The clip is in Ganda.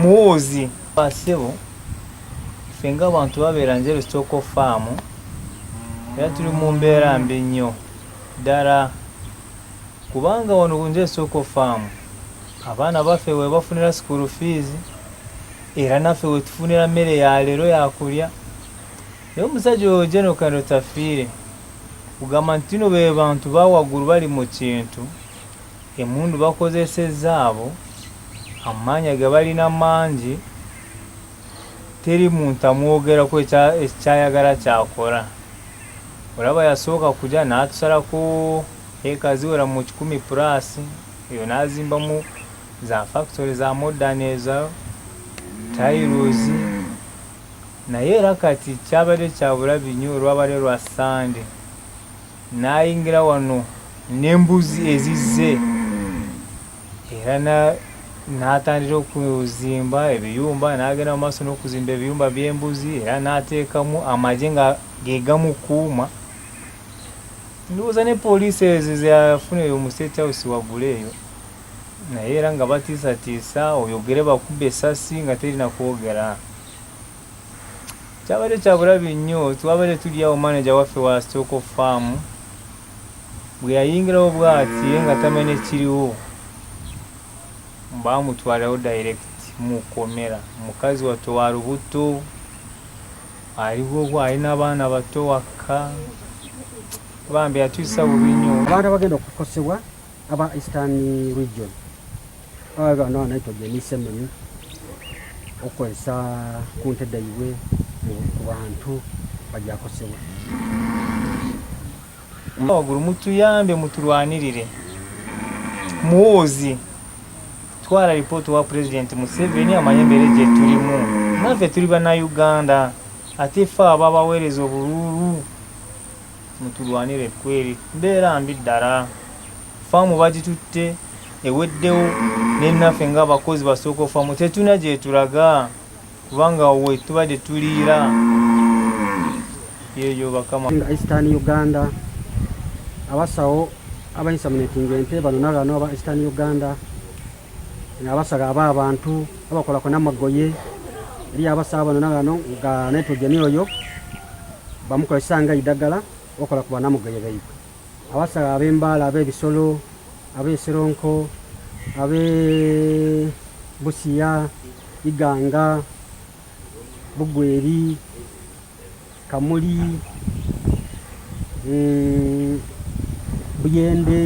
Muhoozi. Bassebo, ffe ng'abantu babeera Njeru Stock Farm era tuli mu mbeera mbi nnyo ddala kubanga wano ku Njeru Stock Farm abaana baffe we bafunira school fees era naffe we tufunira mmere ya leero yakulya. Naye omusajja oyo General Kahinda Otafiire kugamba nti tino be bantu ba waggulu bali mu kintu, emmundu bakozesezza abo, amaanyi ge balina mangi, teri muntu amwogerako ekyayagala kyakola. Olaba yasooka kujja n'atusalako eka ziwera mu 100 plus, eyo n'azimbamu za factory za modern ezo tiles. Naye era kati kyabadde kya bulabi nnyo olwabadde lwa Ssande n'ayingira wano n'embuzi ezizze era n'atandika okuzimba ebiyumba n'agenda mu maaso n'okuzimba ebiyumba by'embuzi era n'ateekamu amagye nga ge gamukuuma. Ndowooza ne poliisi ezo ze yafuna eyo mu State House waggulu eyo naye era nga batiisatiisa oyogere bakubbe essasi nga terina kwogera. Kyabadde kya bulabe nnyo, twabadde tuli awo maneja waffe wa Stock Farm bwe yayingirawo bw'ati ye nga tamanyi ekiriwo baamutwalawo direct mu kkomera. Mukazi wattu wa lubuto, aliwo alina abaana bato waka, bambi yatuyisa bubi nnyo. Abantu abagenda okukosebwa aba Eastern Region bano nitrogen semen okukozesa ku nte dhaibwe ku bantu bajakosebwa. Waggulu mutuyambe mutulwanirire. Muhoozi twala lipooti wa Pulezidenti Museveni amanye embeera gye tulimu. Naffe tuli Bannayuganda ate ffe ababaweereza obululu mutulwanire kweri mbeera mbi ddala. Faamu bagitutte eweddewo ne naffe ng'abakozi basooka faamu tetulina gye tulaga kubanga we tubadde tuliira yeeyo bakama. Nga Eastern Uganda abasawo abainseminatinga ente bano nagano aba Eastern Uganda abasawo aba abantu abakolako n'amagoye eri abasawo bano nagano nga nitrogen oyo bamukozesa nga idagala okola ku banamugoye baibwe. Abasawo ab'embaala, ab'ebisolo, ab'esironko, ab'e Busia, Iganga, Bugweri, Kamuli, Buyende.